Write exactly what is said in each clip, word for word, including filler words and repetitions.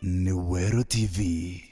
Ni Weru T V.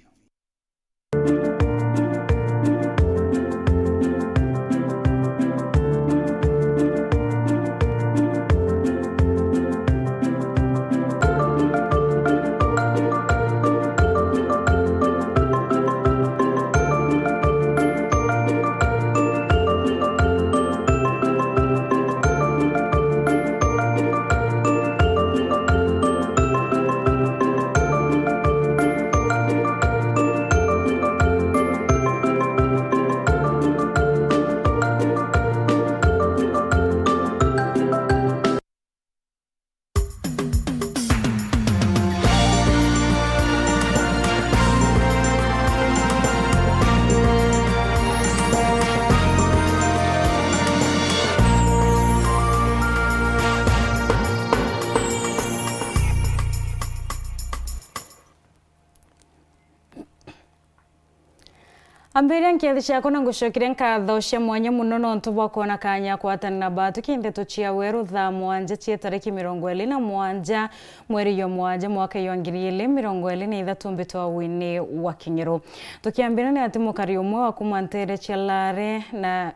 Ambiria nkethi ciakwa na ngucokire nkatho cia mwanya muno nontu bwa kwona kanya kwatanira batu kintheto cia Weru thaa mwanja cia tariki mirongo iri na mwanja mweri jwa mwanja mwaka jwa ngiri iri mirongo iri na ithatu mbitwa wini wa King'iro. Tukiambira ni ati mukari umwe wa kuma ntere cia Lare na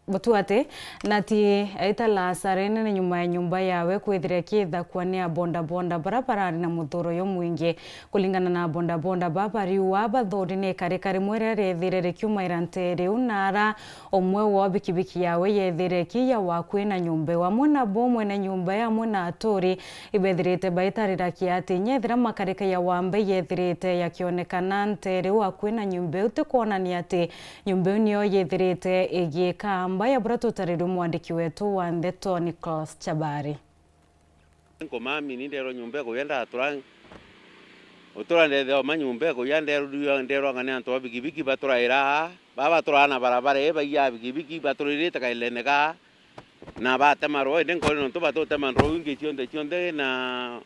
Butuati, na ti aita Lasare nene nyuma ya nyumba yawe kwithira ikithakua ni a bodaboda bara barari na muthuro jumwingi. Kulingana na bodaboda ba bariua, bathuri ni ikarika rimwe riria riethire rikiumaira ntere iu, na ara umwe wa bikibiki yawe yethire ikiya wakui na nyumba iu. Amwe nabo mwene nyumba iu amwe na aturi ibethirite baitarira kiati inya ethira makarika ya wambe yethirite yakionekana ntere iu wakui na nyumba iu, ti kwonania ati nyumba iu niyo yithirite igiika. Mbaya buria tutarirwe mwandiki wetu wa ndeto Nicholas Chabari. Nkomami ni nderwa nyumba ikuya ndatura, utura ndethia oma nyumba ikuya nderwa, nderwa ng'a ni antu ba bikibiki baturaira aa, baba baturaa na barabara ii baiya bikibiki baturirite kairene gaa na batema roo, indi nkori nontu batutema ndoo ingi cionthe cionthe na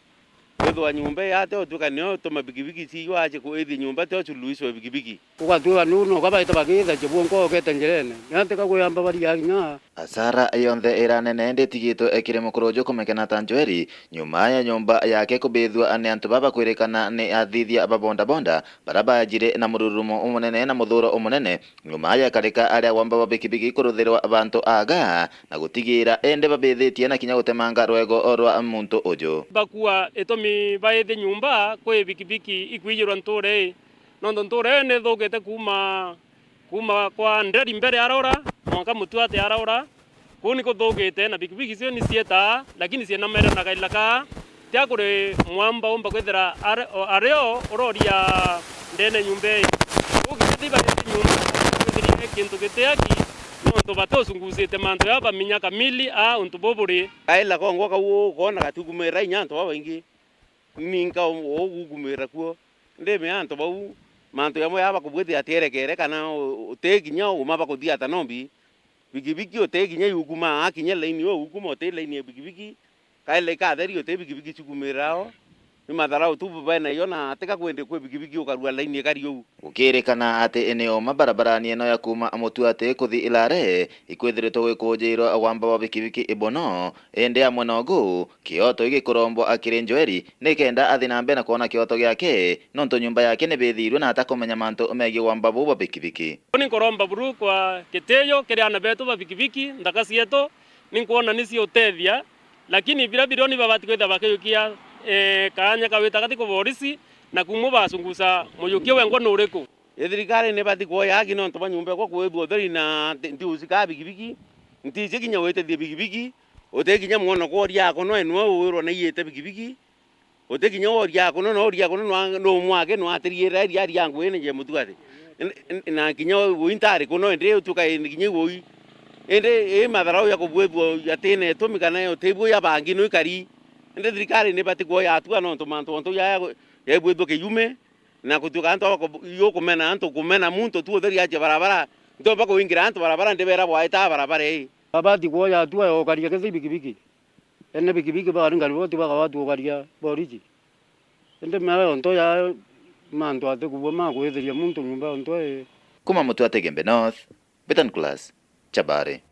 Kwithwa nyumba ii ate utwika niyo utuma bikibiki ciiywa aje kwithia nyumba tio suluhisho ya bikibiki. Ugatwika niu noka baita bakithakia bwonka okete njirene. Niatika kuyamba baria kinya. Asara yonthe iranene indi itigitwe ekire mukuru uju kumekena ta Njoeri, nyuma ya nyumba yake kubithua ni antu baba kwirikana ni athithia ba bodaboda, bara bajire na mururumo umunene na muthuro umunene, nyuma ya karika aria wamba wa bikibiki kuruthirwa bantu aga, na gutigira indi babithitie na kinya gutemanga rwego rwa muntu uju. Bakua itumi baithie nyumba kwi bikibiki ikwijirwa ntuura ii, nontu ntuura ii nithukite kuuma, kuuma kwa nderi mbere araura, mwanka mutuati araura, kuu ni kuthukite, na bikibiki icio ni cietaa, lakini cienamere na kaira kaa, tia kuri mwamba umba kwithira ari, o, ari o uroria ndene nyumba ii. Kuu kinya thiba nyumba, kwithirire kintu gitiaki, nontu batucungusite mantu jaa baminya kamili aa untu buburi. Kaila kongwa kau ukoona gatiukumira inya antu babaingi, ninka u-, ugukumira kuo. Ndimea antu bau, mantu jamwe jaa bakubwitia atierekere kana u-, uti kinya uma bakuthiata nombi. Bikibiki uti kinya iukuma, akinya laini yo ukuma uti laini ya bikibiki. Kaila ikatheri uti bikibiki cikumira o. Ni matharau tu benayo na atika kwendi kwi bikibiki ukarua laini ikari uu. Gukirikana ati ni uma barabarani ino ya kuuma Mutuati kuthi Ilare, ikwithiritwe gwikunjirwa wamba wa bikibiki ibono, indi amwe nogu, kioto igikurombwa akiri Njoeri, nikenda athi na mbere na kwona kioto giake, nontu nyumba yake nibithirwe na atakumenya mantu megii wamba buu bwa bikibiki. Ni nkuromba buru kwa gitiyo kiri aana betu ba bikibiki, nthaka cietu, ni nkwona ni ciutethia, lakini biria birio ni babati kwithira bakijukia, eh, kaanya kawita gati ku borisi, na kumwe bacunguca mujukia wengwa ni uriku. Ithirikari ni ibati kuoya aki nontu bwa nyumba ekwa kwithua utheri na nti-, ntiucikaa bikibiki, ntici kinya witithia bikibiki, uti kinya mwona kworia ako no enwe uwirwa na iyite bikibiki, uti kinya woria ako no, no oria ako no, no, no mwake no atiriira iria aria nguine je mutuati. N-, n-, na kinya ui ntari kuno indi utuka indi kinya ui. Indi ii matharau ya kubwithua atina itumi kana utibwo ya bangi no ikari. Indi thirikari ni ibati kuoya atua nontu mantu ontu ya, ya ibwithua kiyume. Na gutuika antu aba ku-, iukumena antu, kumena muntu tu utheri ache barabara, ntomba kuingira antu barabara, ndibera bwaita barabara ii. Babati kuoya atua ya ukaria kisi bikibiki. Ene bikibiki bari ngari boti bakabatua ukaria boriji. Indi mea yonto ya mantu ati kubua ma kwithiria muntu nyumba yonto ii. Kuma Mutuati Gembe North, Betan Class, Chabari.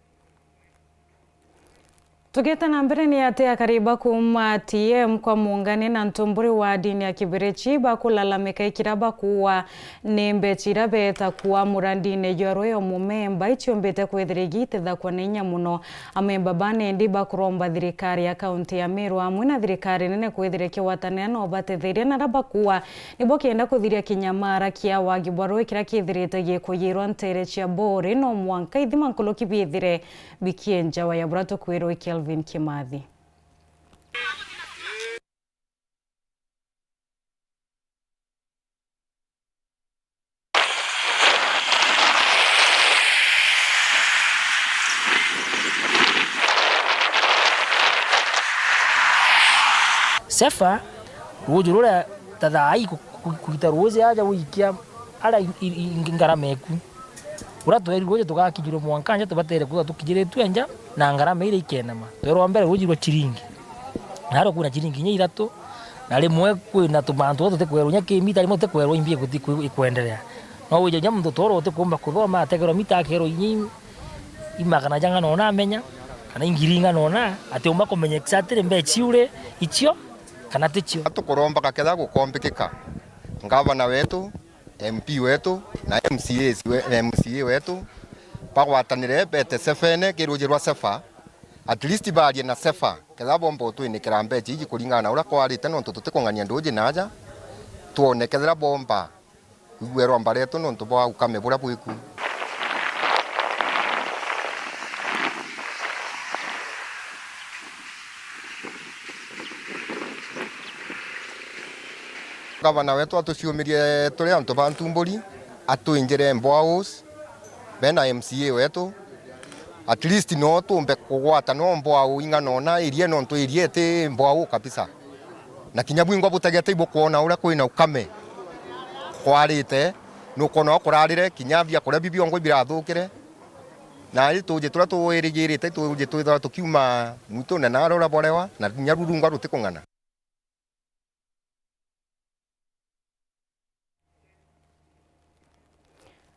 Tugite na mbere, ni ati akari ba kuuma T M kwa Muungani na Ntumburi wa ndini ya Kibirichi bakulalamika ikira bakuua ni mbechi ira beeta kuua murandine jwa Rweo Mumemba ichiumbite kwithira igitethakwa na inya muno. Amemba ba nendi bakuromba thirikari ya kaunti ya Meru amwe na thirikari nene kwithira ikigwatanira no batetheria na ara bakuua nibo kenda kuthiria kinyamara kia wagi bwa rui kiria kithirite gikuyirwa ntere cia Bori no mwanka ithima nkuruki biithire bikienjawa ya bura tukwirwa i Kelvin Kimathi. Sefa, ruuji ruria ta thaa ii ku-, ku-, kuita ruuji aja gwikia aria i-, i-, i-, ngarama eku. Uria twerirwe uju tugakinyirwe mwanka nja tubatere kwithirwa tukinyiritue nja na ngarama iria ikenama. Twerwa mbere ruuji rwa chiringi. Nario kwina chiringi inya ithatu, na rimwe kwina tumantu tutikwerwa inya kimita, rimwe tutikwerwa imbi ikuti-, iku-, ikwenderea. No wije inya muntu toro utikumba kuthoma, ategerwa mita akerwa inya i magana jang'ana ona amenya, kana ingiri ing'ana ona, atiumba kumenya exactly mbechi uri ichio kana tichio. Tukuromba gaketha gukombikika, ngavana wetu, M P wetu na M C As we-, M C A wetu bagwatanire bete Sefene, kiruji rwa Sefa, at least barie na Sefa, ketha bomba utwinikira mbecha iji kuringana na uria kwarite, nontu tutikung'ania nduji naja, twone kethira bomba kwigua iromba rietu nontu bwa ukame buria bwiku. Gavana wetu atuciumirie turi antu ba Ntumburi, atwinjire boreholes, be na M C A wetu, at least no tumbe kugwata no borehole ing'ana ona iria, nontu iria iti borehole kabisa. Na kinya bwingwa butegete ibukwona uria kwina ukame kwarite, nukwona o kurarire, kinya biakuria biu biongo ibirathukire. Na ituji turia twirigirite, ituji twithirwa tukiuma mwitune na aria uria borewa, na kinya rurungwa rutikung'ana.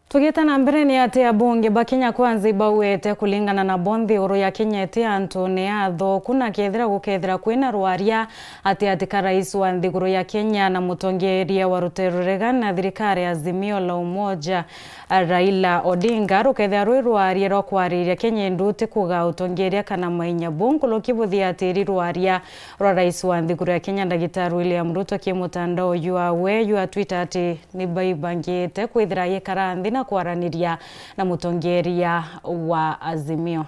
Tugite na mbere, ni ati abunge ba Kenya Kwanza ibauete kuringana na bo nthiguru ya Kenya iti antune athoku, na kethira gukethira kwina rwaria ati atika rais wa nthiguru ya Kenya na mutongeria wa rutere rurega na thirikari ya Azimio la Umoja, Raila Odinga, rukethira rwi rwaria rwa kwariria Kenya indu ti kuga utongeria kana mainya bu nkuruki buthiatiri rwaria rwa rais wa nthiguru ya Kenya Ndagitari William Ruto ki mutandao jwawe jwa Twitter ati ni baibangite kwithira yikara nthi na kwaraniria na mutongeria wa Azimio.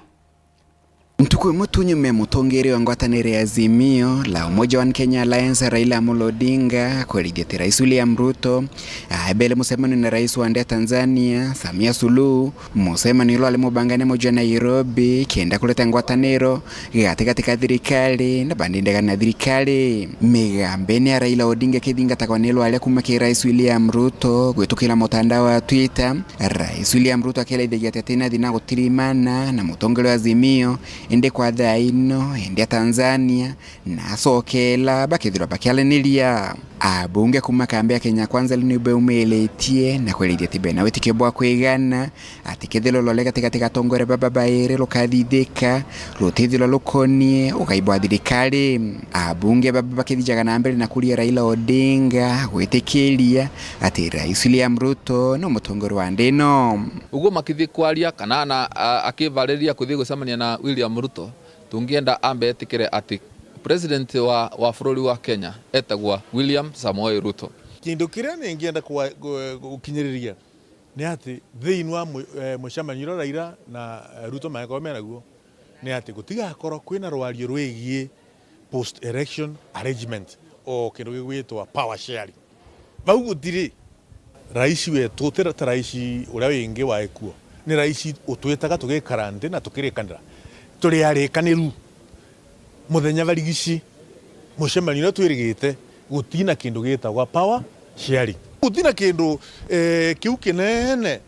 Ntuku imwe tu nyuma ya mutongeria wa ngwataniro ya Azimio la Umoja One Kenya Alliance Raila Amolo Odinga kwerithia ati Rais William Ruto aebele mucemanio na rais wa nthi ya Tanzania Samia Suluhu, mucemanio uria wari mubangane muji wa Nairobi kenda kureta ngwataniro gatigati ka thirikari na bandi ndegani na thirikari. Migambene ya Raila Odinga ikithingatagwa ni rwaria kuma ki Rais William Ruto gwitukira mutandao wa Twitter, Rais William Ruto akiaraithagia ati atina thina gutirimana na mutongeria wa Azimio, indi kwa thaa ino endi a Tanzania na acokela bakethirwa bakiaraniria. Abunge kuma kambi ya Kenya Kwanza riu ni beumiritie na kwerithia ati bena witikio bwa kwigana ati kethirwa rwaria gatigati ga atongoria baba bairi rukathithika, rutithirwa rukonie ugai bwa thirikari. Abunge baba bakithijaga na mbere na kuria Raila Odinga gwitikiria ati Rais William Ruto ni mutongoria wa nthi ino. Uguo makithi kwaria kana na, a, akivariria kuthi gucemania na William Ruto, tungienda ambe etikire ati president wa, wa bururi wa Kenya etagwa William Samoei Ruto. Kindu kiria ningienda kwa-, gu-, gukinyiriria ni ati thiini wa mu-, eh, mucemanio uria Raila na, eh, Ruto magekoo menaguo, ni ati gutigakorwo kwina rwario rwigii post election arrangement o kindu gigwitwa power sharing. Vau gutiri rais wetu, ti ta rais uria wingi waikuo. Ni rais utwitaga tugikara nthi na tukirikanira. Turi arikaniru. Muthenya barigici, mucemanio uria twirigite, gutina kindu gitagwa power sharing. Gutina kindu, eh, kiu kinene,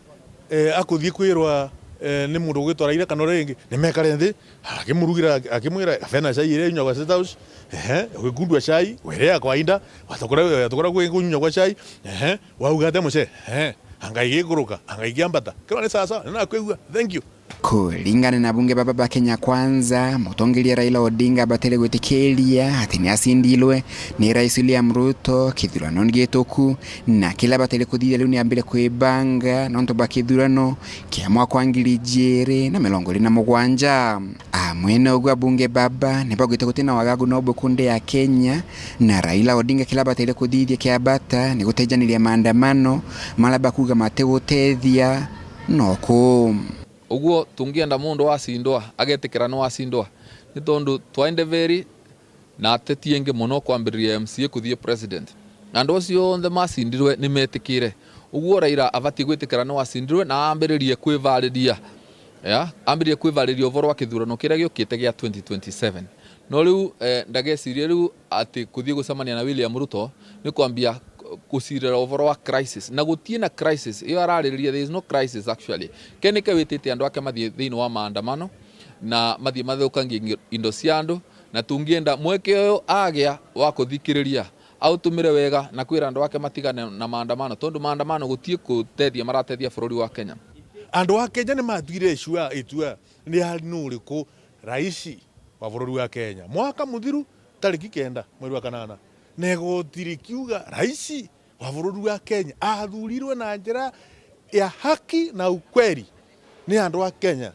eh, akuthii kwirwa, eh, ni mundu ugwitwa Raila kana uria wingi, ni mekare nthi, akimurugira, akimwira, "Bena chai iria inyuagwa State House, ehe, ugikundua chai, werea ya kawaida, watokora, watokora kwi kunyuagwa chai, ehe, wauga atia mucee, ehe, Anga igikuruka, anga ikiambata. Kira ni sawa sawa, ni nakwigua. Thank you. Kuringana na abunge baba ba Kenya Kwanza, mutongeria Raila Odinga abatire gwitikiria ati ni acindirwe ni Rais William Ruto kithurano gituku, na kila abatire kuthithia riu ni ambire kwibanga nontu bwa kithurano kia mwaka wa ngiri ijiri na mirongo iri na mugwanja. Amwe na uguo, abunge baba ni baugite guti na wagagu no bukunde ya Kenya, na Raila Odinga kila abatire kuthithia kia bata ni gutejaniria maandamano mara bakuga matigutethia noku. Uguo tungienda mundu acindwa, agetikira no acindwa, ni tondu twaendeveri na ateti ingi mono kwambiriria M C A kuthii president. Na andu acio onthe macindirwe ni metikire. Uguo Raila abati gwitikira no acindirwe na ambiririe kwivariria. Ya, ambiririe kwivariria uvoro wa kithurano kiria giukite gia twenty twenty-seven. No riu, eh, ndagecirie riu ati kuthii gucemania na William Ruto ni kwambia gucirira uvoro wa crisis. Na gutii na crisis. Iyo araririria, there is no crisis actually. Ke nike witite andu ake mathii thiini wa maandamano na mathii mathukangie ingi-, indo cia andu, na tungienda mweke uyu agia wa kuthikiriria, autumire wega na kwira andu ake matigane na maandamano, tondu maandamano gutii kutethia maratethia bururi wa Kenya. Andu a Kenya ni matwire icua itua ni ari nu uriku raisi wa bururi wa Kenya. Mwaka muthiru, tariki kenda mweri wa kanana, na igoti rikiuga raisi wa bururi wa Kenya athurirwe na njira ya haki na ukweli ni andu a Kenya.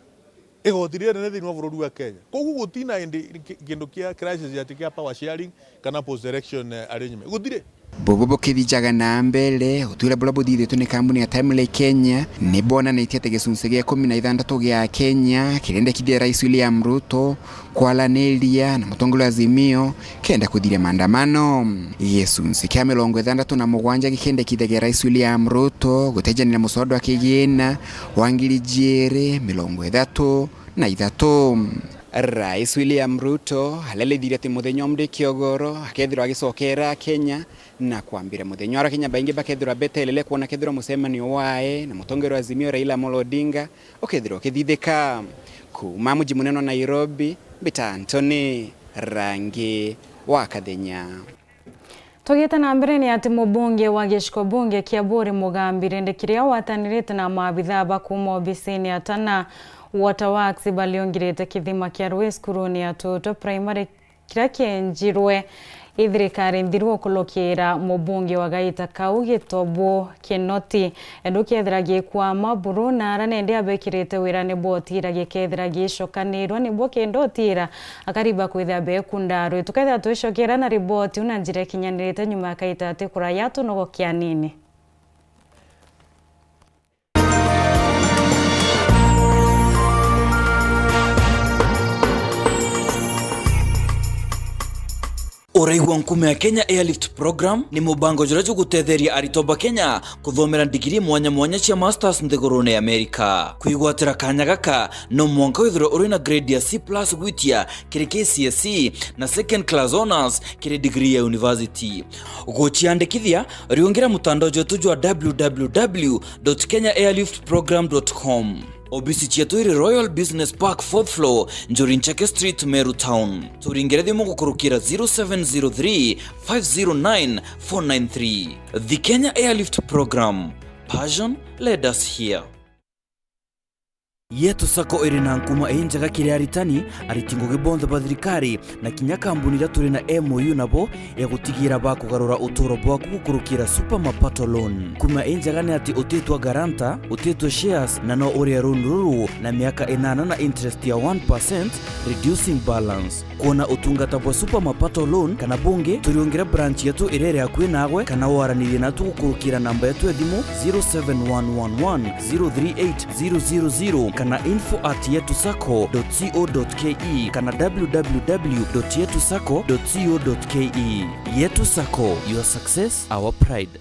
Igoti riria rinene thiini wa bururi wa Kenya. Koguo gutina indi ki-, kindu kia crisis ati kia power sharing kana post election, eh, arrangement. Gutiri. Bubu bukithijaga na mbere, utuire buria buthithitwe ni kambuni ya Timely Kenya ni bwonanitie ati gicunci gia ikumi na ithanthatu gia Akenya kirendekithia Rais William Ruto kwaraniria na mutongoria wa Azimio kenda kuthiria maandamano. Gicunci kia mirongo ithanthatu na mugwanja gikendekithagia Rais William Ruto gutejania na muswada wa kigina wa ngiri ijiri mirongo ithatu na ithatu. Rais William Ruto arerithire ati muthenya umwe kiogoro akethirwa agicokera Kenya na kwambira muthenya uria Akenya baingi bakethirwa betelele kwona kethirwa mucemanio wae na mutongeria wa Azimio Raila Amolo Odinga ukethirwa ukithithika. Kuuma muji munene wa Nairobi, mbita Anthony Rangi wa Kathenya. Tugiite na mbere ni ati mubunge wa gicigo bunge kia Buuri Mugambi Rindi kiria watanirite na maabithaa ba kuuma obisini ya Tana Water Works bariungirite kithima kia rui cukurune ya Tuutwe Primary kiria kienjirwe i thirikari nthiru gukurukira mubunge wa gaita kau Gitobu Kinoti. Endu kethira gikwama buru na ara nende abekirite wirane bwa utira gikethira gicokanirwa nibwo kenda utira akariba kwithira bekundarwe. Tukethira twicokera na riboti una njira ikinyanirite nyuma ya kaita ati kuraya tunogokia anini. Uraigua Nkuma ya Kenya Airlift Program ni mubango juria jugutetheria aritwa ba Kenya kuthomera ndigiri mwanya mwanya cia masters nthigurune ya Amerika. Kwigwatira kanya gaka, no mwanka withirwe uri na grade ya C plus gwitia kiri K C S E na second class honours kiri degree ya university. Guciandikithia, riungira mutandao jwetu jwa www dot kenya airlift program dot com. Obisi cietu iri Royal Business Park, fourth floor, Njuri Ncheke Street, Meru Town. Turingire thimu gukurukira zero seven zero three, five zero nine, four nine three. The Kenya Airlift Program. Passion led us here. Yetu Sacco iri na nkuma injega kiri aritani, ariti ngugi bonthe ba thirikari, na kinya kambuni iria turi na M O U nabo ya gutigira bakugarura uturo bwaku gukurukira Super Mapato Loan. Nkuma injega ni ati utitwa guarantor, utitwe shares, na no urie loan ruru na miaka inana na interest ya one percent, reducing balance. Kwona utungata bwa Super Mapato Loan kana bungi, turiungire branch yetu iria iri akui naagwe, kana waranirie natu gukurukira namba yetu ya thimu zero seven one one one zero three eight zero zero zero kana info at yetu sacco dot co dot ke kana www dot yetu sacco dot co dot ke. Yetu Sacco, your success, our pride.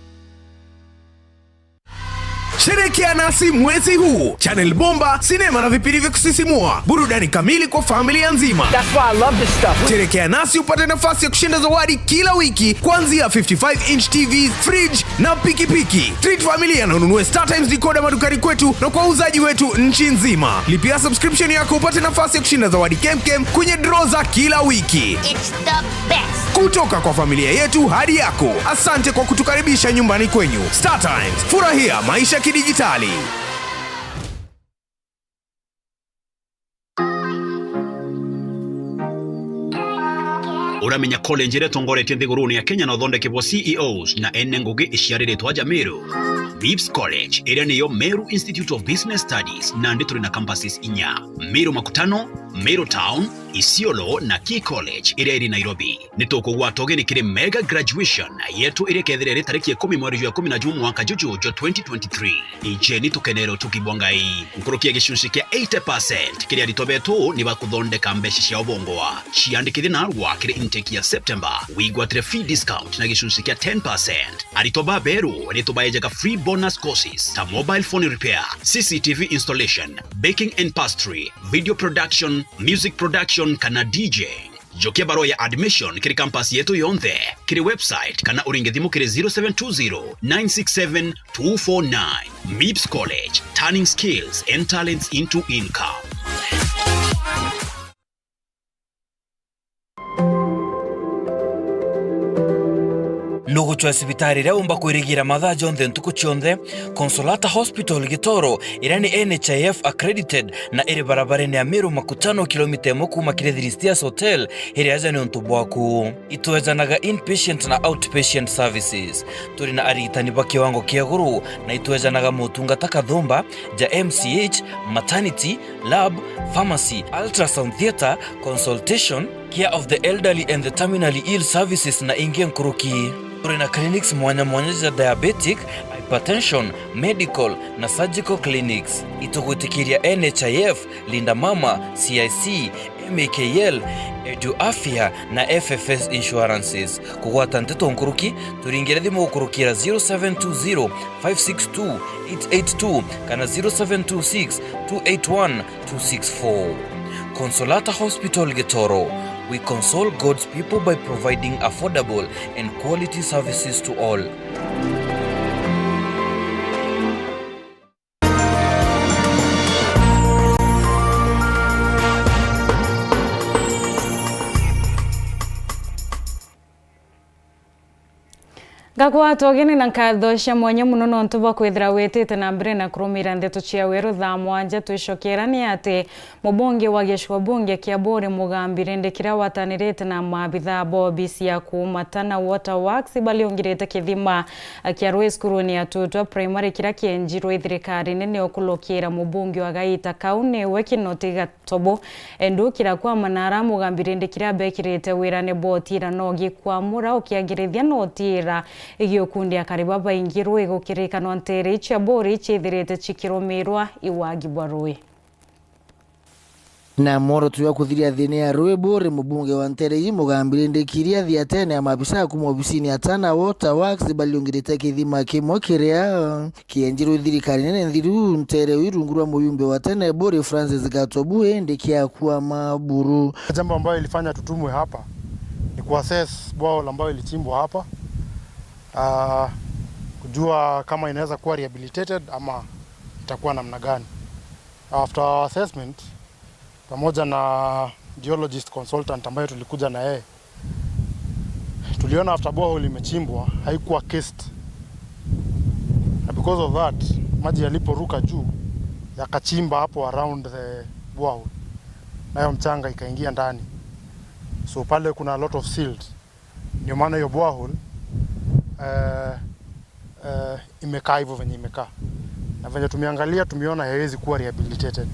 Sherekea nasi mwezi huu. Channel bomba, sinema na vipindi vya kusisimua. Burudani kamili kwa familia nzima. That's why I love this stuff. Sherekea nasi upate nafasi ya kushinda zawadi kila wiki, kuanzia fifty-five inch T V, fridge na pikipiki. Treat familia na ununue StarTimes decoder madukani kwetu na kwa wauzaji wetu nchi nzima. Lipia subscription yako upate nafasi ya kushinda zawadi kemkem kwenye draw za kila wiki. It's the best. Kutoka kwa familia yetu hadi yako, asante kwa kutukaribisha nyumbani kwenyu. Star Times, furahia maisha kidijitali. Uramenya college iria itongoretie nthigurune ya Kenya na uthondeki bwa C E Os na ene ngugi iciariritwe aja Meru? Vips College, iria niyo Meru Institute of Business Studies, nandi turi na campuses inya: Meru Makutano, Meru Town, Isiolo na Key College iria iri Nairobi. Ni tukugwata ugeni kiri mega graduation yetu iria ikethira iri tariki ikumi mweri jwa ikumi na jumwa mwaka juju jwa twenty twenty-three. Ijeni tukenere utugi bwa Ngai. Nkuruki ya gicunci kia eighty percent kiri aritwa betu ni bakuthondeka mbeca cia ubongwa. Ciandikithie narua kiri intake ya September, wigwatire fee discount na gicunci kia ten percent. Aritwa baberu ni tubaejaga free bonus courses ta mobile phone repair, C C T V installation, baking and pastry, video production, music production kana D J. Jokia barua ya admission kiri campus yetu yonthe, kiri website kana uringe thimu kiri zero seven two zero nine six seven two four nine. Mips College, turning skills and talents into income. Nugucwa cibitari iria umba kwirigira mathaa jonthe ntuku cionthe? Consolata Hospital Gitoro, iria ni N H I F accredited na iri barabarene ya Meru Makutano, kilomita imwe kuuma kiri Three Steers Hotel, iri aja ni untu bwaku. Itwejanaga inpatient na outpatient services. Turi na arigitani ba kiwango kia iguru na itwejanaga motungata kathumba ja M C H, maternity, lab, pharmacy, ultrasound theatre, consultation, care of the elderly and the terminally ill services na ingi nkuruki. Turi na clinics mwanya mwanya ja diabetic, hypertension, medical na surgical clinics. Itugwitikiria N H I F, Linda Mama, C I C, M A K L, Edu Afya na F F S Insurances. Kugwata nteto nkuruki, turingire thimu gukurukira zero seven two zero five six two eight eight two kana zero seven two six two eight one two six four. Consolata Hospital Gitoro. We console God's people by providing affordable and quality services to all. Ngagwatwa ugeni na nkatho cia mwanya mono nontu bwa kwithira witite na mbere na kurumira ndeto cia weru thaa mwanja. Twicokera ni ati mubunge wa gicigo bunge kia Buuri Mugambi Rindi kiria watanirite na maabithaa ba obisi ya kuumata na Water Works bariungirite kithima kia rui cukurune ya Tutwa Primary kiria kienjirwe i thirikari nene ukulukira mubunge wa gaita kau niwe Kinoti Tobo. Endukira kwa manara Mugambi Rindi kiria bekirite wirane bwa utira na ugikwamura ukiagirithia na utira igiukundi akari babaingi rui gukirikanwa ntere icia Buuri iciithirite cikirumirwa i wagi bwa rui. Na mworoto jwa kuthiria thina ya rui Buuri, mubunge wa ntere iji Mugambi Rindi kiria thiatene ya maabisa kuma obisini ya Tana Water Works bariungirite kithima kimwe kiria kienjirwe thirikari nene nthiru ntere iu rungu rwa muyumbe wa tene Buuri Francis Gatobu, indi kiakwama buru. Jambo ambayo ilifanya tutumwe hapa ni kuassess borehole ambayo ilichimbwa hapa, ah, kujua kama inaweza kuwa rehabilitated ama itakuwa namna gani. After our assessment, pamoja na geologist consultant ambaye tulikuja na yeye, tuliona after borehole imechimbwa, haikuwa cased. Na because of that, maji yaliporuka juu, yakachimba hapo around the borehole, nayo mchanga ikaingia ndani. So pale kuna a lot of silt. Ndio maana hiyo borehole, eh, eh, imekaa hivyo venye imekaa. Na venye tumeangalia, tumeona haiwezi kuwa rehabilitated.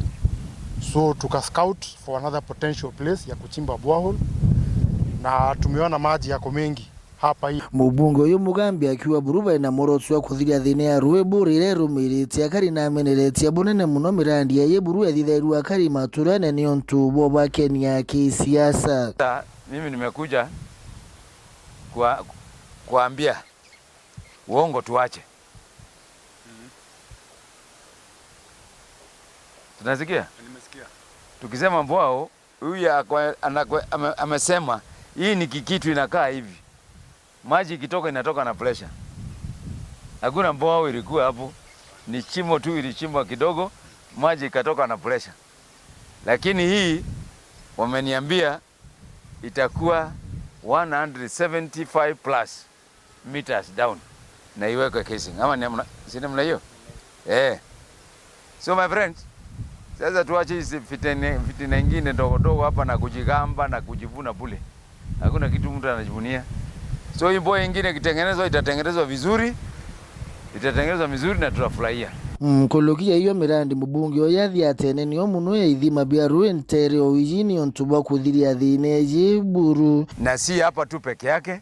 So tuka scout for another potential place ya kuchimba borehole, na tumeona maji yako mengi hapa hii. Mubunge uyu Mugambi akiuga buru bari na mworoto jwa kuthiria thina ya rui Buuri iria irumirite akari na ameneretie bunene mono mirandi ya yeburu yathithairua akari maturene niuntu bwa bakenia kisiasa. Mimi nimekuja kwa, kuambia uongo tuache. Tunasikia? Nimesikia. Tukisema mbwao, huyu akwe-, anakwe-, ame-, amesema, hii ni kikitu inakaa hivi. Maji ikitoka inatoka na pressure. Hakuna mbwao ilikuwa hapo. Ni chimo tu ilichimbwa kidogo, maji ikatoka na pressure. Lakini hii wameniambia itakuwa one hundred seventy-five plus meters down na iwekwe casing. Ama ni namna, si namna hiyo? Eh. So my friends, sasa tuache hizi fitina, fitina ingine ndogo ndogo hapa na kujigamba na kujivuna bure. Hakuna kitu mtu anajivunia. So hii mboya ingine ikitengenezwa, itatengenezwa vizuri, itatengenezwa vizuri na tutafurahia. Nkuruki ya iyo mirandi, mubunge uyu athi atene nio muno ya ithima bia rui ntere o iji ni untu bwa kuthiria thina iji buru. Na si hapa tu peke yake,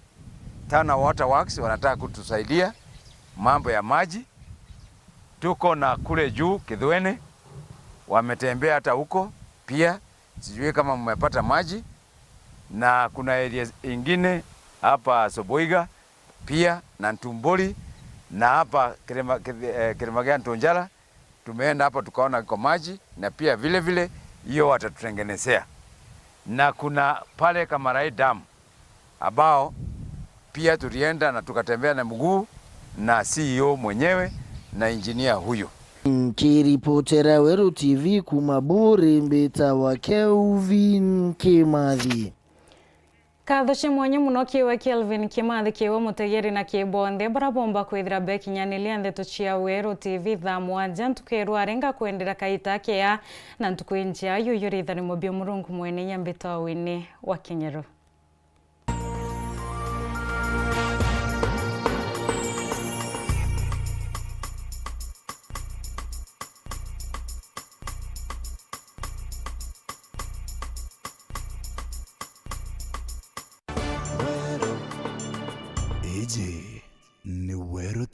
Tana Water Works wanataka kutusaidia mambo ya maji. Tuko na kule juu Kithwene, wametembea hata huko pia, sijui kama mmepata maji. Na kuna area ingine hapa Soboiga pia na Ntumbori na hapa Kirima, Kiri-, eh, Kirima gia Ntunjara, tumeenda hapo tukaona iko maji, na pia vile vile hiyo watatutengenezea. Na kuna pale Kamarai Dam, ambao pia tulienda na tukatembea na mguu na C E O mwenyewe na engineer huyo. Nkiripotera Weru T V kuuma Buri, mbitawa Kelvin Kimathi. Nkatho cia mwanya mono kiwe Kelvin Kimathi, kiwe mutegeri na ki bonthe bara bomba kwithira bekinyaniria ndeto cia Weru T V thaa mwanja ntuku irwari. Ngakwendera kaita kea na ntuku injia, yuyu rithanimo bia Murungu mwene inya mbitawa wini wa Kinyeru. Weru. Iji